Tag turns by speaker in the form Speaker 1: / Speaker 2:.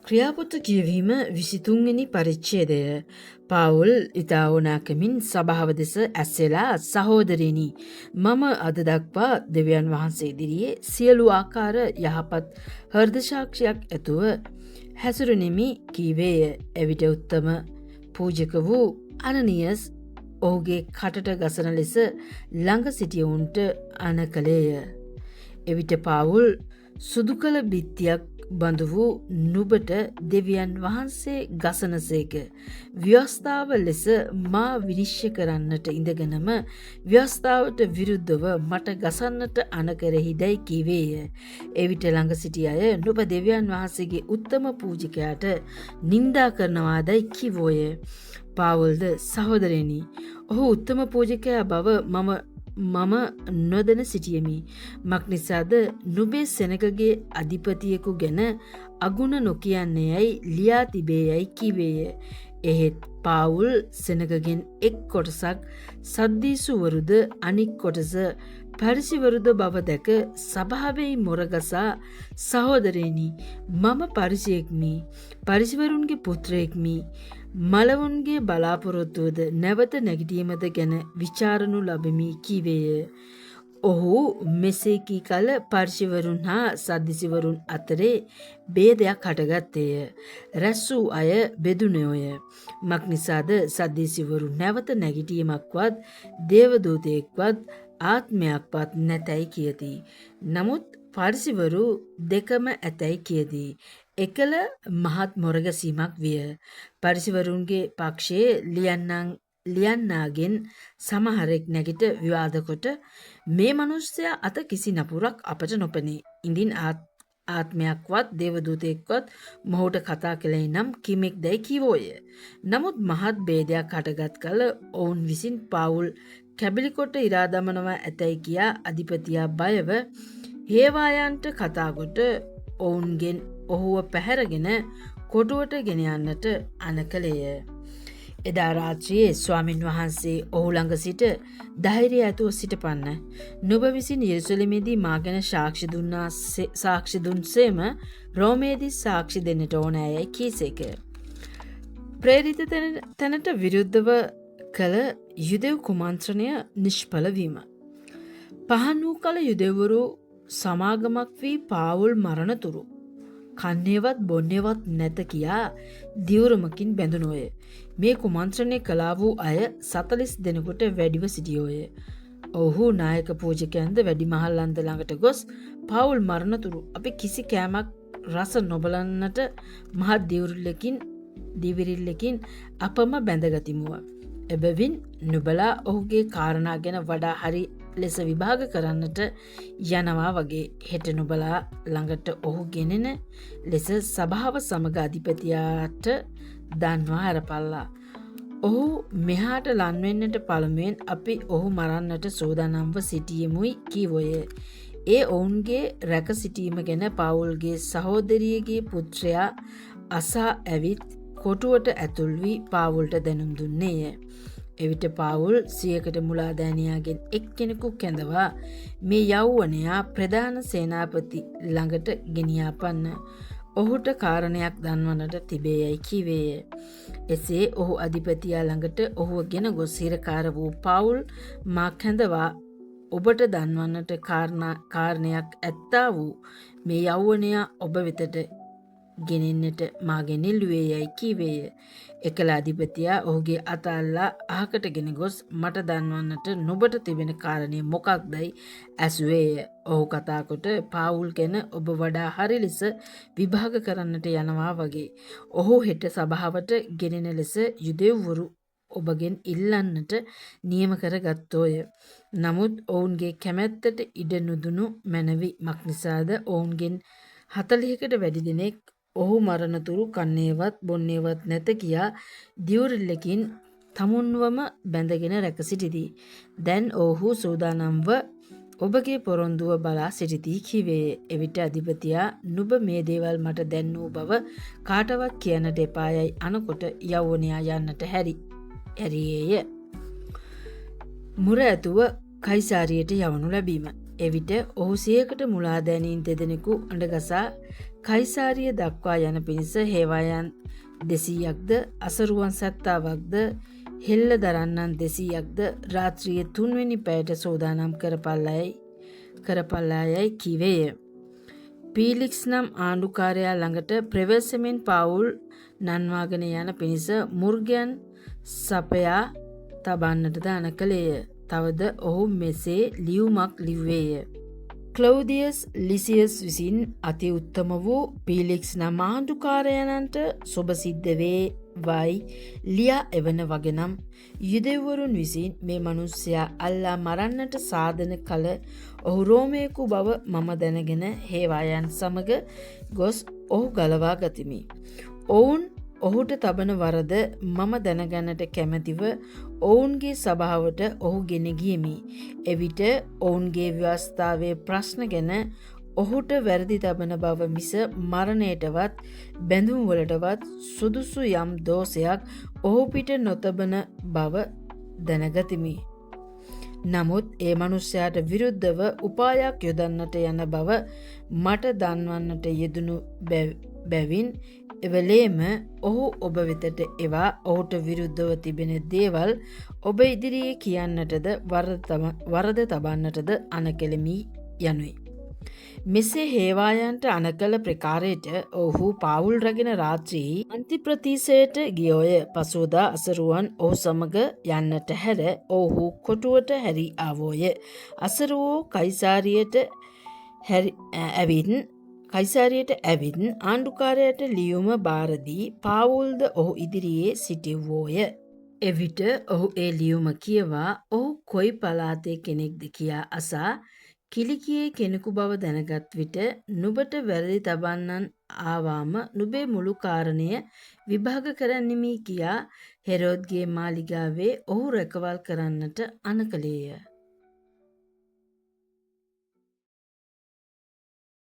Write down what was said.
Speaker 1: ක්‍රියාපොත කියවීම 23 වෙනි පරිච්ඡේදය. පාවුල් ඉතා ඕනෑකමින් සභාව දෙස ඇස්සෙලා, සහෝදරයනි, මම අද දක්වා දෙවියන් වහන්සේ ඉදිරියේ සියලු ආකාර යහපත් හෘද සාක්ෂියක් ඇතුව හැසිරුණෙමි කීවේය. එවිට උත්තම පූජක වූ අනනියස් ඔහුගේ කටට ගසන ලෙස ළඟ සිටියවුන්ට අණ කළේය. එවිට පාවුල්, සුදු කළ බිත්තියක් බඳු වූ නුඹට දෙවියන් වහන්සේ ගසනසේක. ව්‍යවස්ථාව ලෙස මා විනිශ්චය කරන්නට ඉඳගෙනම ව්‍යවස්ථාවට විරුද්ධව මට ගසන්නට අණ කරෙහිදැයි කීවේය. එවිට ළඟ සිටි අය, නුඹ දෙවියන් වහන්සේගේ උත්තම පූජකයාට නින්දා කරනවාදැයි කිවෝය. පාවුල්ද, සහෝදරයනි, ඔහු උත්තම පූජකයා බව මම නොදැන සිටියෙමි. මක්නිසාද නුඹේ සෙනගගේ අධිපතියෙකු ගැන අගුණ නොකියන්නේ යැයි ලියා තිබේ යැයි කීවේය. එහෙත් පාවුල් සෙනගගෙන් එක් කොටසක් සද්දීසුවරුද අනික් කොටස පරිසිවරුද බව දැක සභාවෙහි මොරගසා, සහෝදරයනි, මම පරිසියෙක්මි, පරිසිවරුන්ගේ පුත්‍රයෙක්මි. මළවුන්ගේ බලාපොරොත්තුවද නැවත නැගිටීමද ගැන විචාරනු ලබමි කීවේය. ඔහු මෙසේ කී කල පරිසිවරුන් හා සද්දිසිවරුන් අතරේ භේදයක් හටගත්තේය. රැස් වූ අය බෙදුනෝය. මක්නිසාද සද්දිසිවරු නැවත නැගිටීමක්වත් දේවදූතයෙක්වත් ආත්මයක්වත් නැතැයි කියති. නමුත් පරිසිවරු දෙකම ඇතැයි කියති. එකල මහත් මොරගැසීමක් විය. පරිසිවරුන්ගේ පක්ෂයේ ලියන්නාගෙන් සමහරෙක් නැගිට විවාද කොට, මේ මනුස්සයා අත කිසි නපුරක් අපට නොපෙනේ. ඉඳින් ආත්මයක්වත් දේවදූතයෙක්වත් මොහුට කතා කළේ නම් කිමෙක්දැයි කීවෝය. නමුත් මහත් භේදයක් හටගත් කල ඔවුන් විසින් පාවුල් කැබිලි කොට ඉරා දමනවා ඇතැයි කියා අධිපතියා බයව හේවායන්ට කතා කොට ඔවුන්ගෙන් ඔහුව පැහැරගෙන කොටුවට ගෙන යන්නට අණ කළේය. එදා රාත්‍රියේ ස්වාමින් වහන්සේ ඔහු ළඟ සිට, ධෛර්යය ඇතුව සිටපන්න. නුඹ විසින් යෙරුසලමේදී මා ගැන සාක්ෂි දුන්සේම රෝමයේදී සාක්ෂි දෙන්නට ඕනෑයයි කීසේක. ප්‍රේරිත තැනට විරුද්ධව කළ යුදෙව් කුමන්ත්‍රණය නිෂ්ඵල වීම. පහන් වූ කල යුදෙව්වරු සමාගමක් වී පාවුල් මරණතුරු කන්නේවත් බොන්නේවත් නැත කියා දිවුරමකින් බැඳුනෝය. මේ කුමන්ත්‍රණය කළා වූ අය 40 දෙනෙකුට වැඩිව සිටියෝය. ඔවුහු නායක පූජකයන්ද වැඩිමහල්ලන්ද ළඟට ගොස්, පාවුල් මරණතුරු අපි කිසි කෑමක් රස නොබලන්නට මහත් දිවිරිල්ලකින් අපම බැඳගතිමුව. එබැවින් නුඹලා ඔහුගේ කාරණා ගැන වඩා හරි ලෙස විභාග කරන්නට යනවා වගේ හෙට නුඹලා ළඟට ඔහු ගෙනෙන ලෙස සභාව සමග අධිපතියාට දන්වා ඇරපල්ලා. ඔහු මෙහාට ලන්වෙන්නට පළමුවෙන් අපි ඔහු මරන්නට සූදානම්ව සිටියෙමුයි කීවෝය. ඒ ඔවුන්ගේ රැක සිටීම ගැන පාවුල්ගේ සහෝදරියගේ පුත්‍රයා අසා ඇවිත් කොටුවට ඇතුල් වී පාවුල්ට දැනුම් දුන්නේය. එවිට පාවුල් සියකට මුලාදෑනියාගෙන් එක්කෙනෙකු කැඳවා, මේ යෞවනයා ප්‍රධාන සේනාපති ළඟට ගෙනියාපන්න. ඔහුට කාරණයක් දන්වන්නට තිබේ යැයි කීවේය. එසේ ඔහු අධිපතියා ළඟට ඔහුව ගෙන ගොස්, හිරකාර වූ පාවුල් මා කැඳවා ඔබට දන්වන්නට කාරණයක් ඇත්තා වූ මේ යෞවනයා ඔබ වෙතට ගෙනෙන්නට මාගෙන් ඉල්ලුවේ යැයි කීවේය. එකල අධිපතියා ඔහුගේ අත අල්ලා අහකට ගෙන ගොස්, මට දන්වන්නට නුඹට තිබෙන කාරණය මොකක්දයි ඇසුවේය. ඔහු කතා කොට, පාවුල් ගැන ඔබ වඩා හරි ලෙස විභාග කරන්නට යනවා වගේ. ඔහු හෙට සභාවට ගෙනෙන ලෙස යුදෙව්වරු ඔබගෙන් ඉල්ලන්නට නියම කර ගත්තෝය. නමුත් ඔවුන්ගේ කැමැත්තට ඉඩ නුදුනු මැනවි. මක්නිසාද ඔවුන්ගෙන් 40කට වැඩි දෙනෙක් ඔහු මරණතුරු කන්නේවත් බොන්නේවත් නැත කියා දිවුරිල්ලකින් තමුන්වම බැඳගෙන රැක සිටිති. දැන් ඔවුහු සූදානම්ව ඔබගේ පොරොන්දුව බලා සිටිති කීවේය. එවිට අධිපතියා, නුඹ මේ දේවල් මට දැන්වූ බව කාටවත් කියන්නට එපායයි අනකොට යෞවනයා යන්නට හැරියේය. මුර ඇතුව කයිසාරියට යවනු ලැබීම. එවිට ඔහු සියකට මුලා දැනීන් දෙදෙනෙකු අඬගසා කයිසාරිය දක්වා යන පිණිස හේවායන් 200ක්ද අසරුවන් 70ක්ද හෙල්ල දරන්නන් 200ක්ද රාත්‍රියේ 3 වෙනි පැයට සෝදානම් කරපල්ලායයි කීවේය. පීලික්ස් නම් ආණ්ඩුකාරයා ළඟට ප්‍රවේශමෙන් පාවුල් නන්වාගෙන යන පිණිස මුර්ගයන් සපයා තබන්නටද අන කළේය. තවද ඔහු මෙසේ ලියුමක් ලිව්වේය. ක්ලෞදියස් ලිසියස් විසින් අති උත්තම වූ පීලික්ස් නම් ආණ්ඩුකාරයනන්ට සුබ සිද්ධ වේවයි ලියා එවන වගෙනම් යුදෙව්වරුන් විසින් මේ මනුස්සයා අල්ලා මරන්නට සාදන කල ඔහු රෝමයෙකු බව මම දැනගෙන හේවායන් සමග ගොස් ඔහු ගලවා ගතිමි. ඔවුන් ඔහුට තබන වරද මම දැනගන්නට කැමැතිව ඔවුන්ගේ සභාවට ඔහු ගෙන ගියෙමි. එවිට ඔවුන්ගේ ව්‍යවස්ථාවේ ප්‍රශ්න ගැන ඔහුට වැරදි තබන බව මිස මරණයටවත් බැඳුම් වලටවත් සුදුසු යම් දෝෂයක් ඔහු පිට නොතබන බව දැනගතිමි. නමුත් ඒ මනුස්සයාට විරුද්ධව උපායක් යොදන්නට යන බව මට දන්වන්නට යෙදුණු බැවින් එවලේම ඔහු ඔබ වෙතට එවා ඔහුට විරුද්ධව තිබෙන දේවල් ඔබ ඉදිරියේ කියන්නටද වරද තබන්නටද අනකෙළමි යනුයි. මෙසේ හේවායන්ට අනකළ ප්‍රකාරයට ඔහු පාවුල් රැගෙන රාත්‍රියේ අන්තිප්‍රතිසයට ගියෝය. පසුවදා අසරුවන් ඔහු සමග යන්නට හැර ඔහු කොටුවට හැරී ආවෝය. අසරුවෝ කයිසාරියට ඇවිත් ආණ්ඩුකාරයාට ලියුම භාර දී පාවුල්ද ඔහු ඉදිරියේ සිටිව්වෝය. එවිට ඔහු ඒ ලියුම කියවා ඔහු කොයි පළාතේ කෙනෙක්ද කියා අසා කිලිකියේ කෙනෙකු බව දැනගත් විට නුඹට වැරදි තබන්නන් ආවාම නුඹේ මුළු කාරණය විභාග කරන්නෙමි කියා හෙරෝද්ගේ මාලිගාවේ ඔහු රැකවල් කරන්නට අන කළේය.